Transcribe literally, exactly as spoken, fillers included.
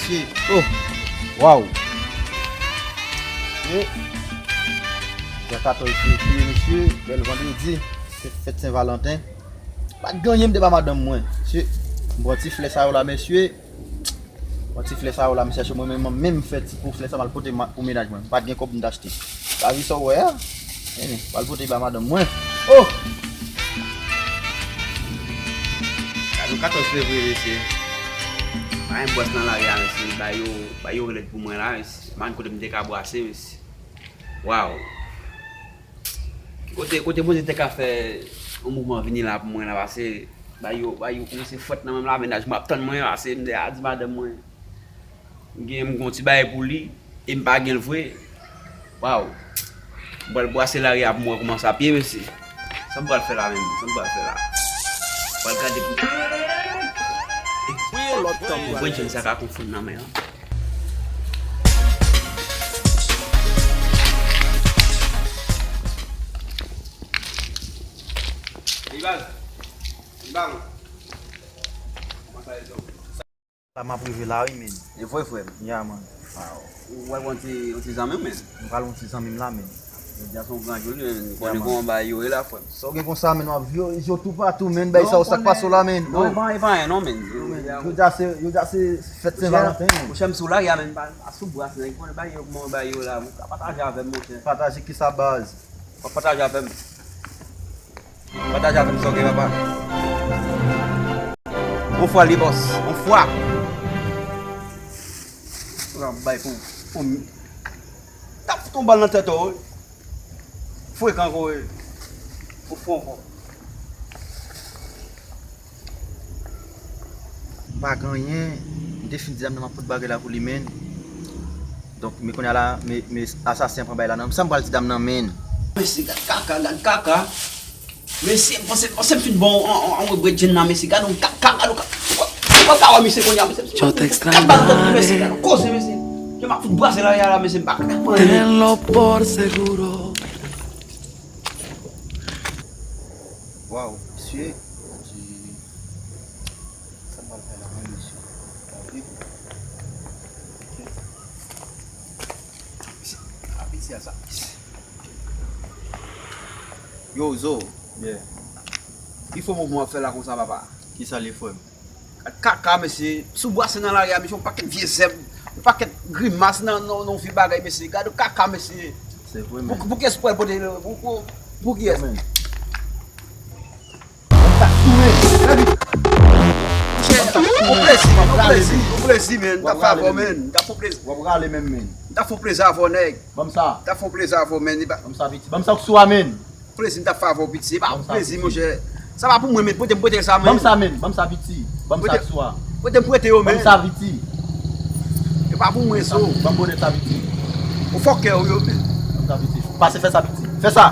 Mesye, oh, waw. Mesye, jodi a katòz fevriye, mesye, bèl vandredi, se fèt Sen Valanten. Pa t gen anyen m te ba madanm mwen. Mesye, m pran ti flè sa yo la, mesye. Pran ti flè sa yo la, mesye, mwen menm, mwen menm fè ti po flè sa m al pote ma- pou mennaj mwen. M pa t gen kòb m t achte. Lavi sa w wè a, men, m al pote ba madanm mwen. Oh! Gade yon katòz fevriye, mesye. Pa gen bwès nan lari a, mesye. Bay yo, bay yo rèd pou mwen la, mesye. M pa konn kote m te ka bwase, mesye. Waw. Kote, kote Bondye te ka fè yon mouvman vini la pou mwen la, pase bay yo, bay yo kòmanse fwèt nan menm la, mennaj mwen ap tann mwen, pase m te a di madanm mwen, m gen, m gen yon ti bagay pou li, e m pa gen l vre. Waw. M pral bwase lari a pou m wè kòman sa ap ye, mesye. Sa m pral fè la menm? Sa m pral fè la? M pral gade pou. Mwen jwenn sa ka konfonn nan men an. Ey, baz. Ey, baz. Kòman sa ye, John? La m ap rive la, wi, men. E vre, frè m? Ya, man. Ou wè yon ti, yon ti zanmi w, men? M pral yon ti zanmi m la, men. Jodi a se yon gran jou, men. Konnen kòman bagay yo ye la, frè m. Sa w gen konsa, men, w ap vye yo toupatou, men. Bay sa yo, sa k pase w la, men. Non, e pa, e pa anyen, non, men. Yo di a se, yo di a se fèt Sen Valanten, men. Monchè, m sou lari a, men, pa, pa sou bras, nèg. Konnen bagay yo, kòman bagay yo la. Ou ka pataje avè m, monchè. Pataje kisa, baz? W ap pataje avè m. Pataje avè m sa w gen, papa. Yon fwa li, bòs. Yon fwa. Ou ap bay pou, pou m. T ap fout yon bal nan tèt ou, wi. Frekan, wi. Ou fou ankò. Pa gen anyen. M te fin di dam nan m ap pot bagay la pou li, men. Donk, men kounye a la, men, men asasen an pran bagay la nan men m. Sa m pral di dam nan, men? Mesye, gad kaka, gad kaka. Mesye, m panse, m panse m fin bon an, an, an, an, bredjenn nan, mesye. Gad yon kaka, gad yon kaka. Ou pa ka wè, mesye, kounye a, mesye. Gad bal nan tèt, mesye, gad yon koze, mesye. Jan m ap fout brase lari a la, mesye, m pa ka pran anyen. Tenlo por seguro. Waw, mesye. Sa m pral fè la, men, mesye. Gade. Apeti a sa. Yo, Zo. Yeah. Ki fo mouvman w ap fè la konsa, papa? Kisa l ye, frè m? Gad kaka, mesye. Sou bwase nan lari a, mesye, yon pakèt vye zèb, yon pakèt grimas nan, nan, nan vye bagay, mesye. Gad kaka, mesye. Se vre, men. Pou, pou kiyès pou al pote, pou, pou, pou kiyès? Pou plezi, pou plezi, pou plezi, men. M ta fè avè w, men. M ta fè w plezi. W ap rale menm, men. M ta fè w plezi avè w, nèg. Ban m sa. M ta fè w plezi avè w, men. Ban m sa, piti. Ban m sa ou sou a, men. Plezi, m ta fè avè w, piti. E pa pou plezi, monchè. Sa pa pou mwen, men. Prete m, prete sa, men. Ban m sa, men. Ban m sa, piti. Ban m sa ou sou a. Prete m, prete yo, men. Ban m sa, piti. E pa pou mwen, so. Ban m bonèt sa, piti. Ou fòkè, ou yo, men. Ban m sa, piti. Pase fè sa, piti. Fè sa.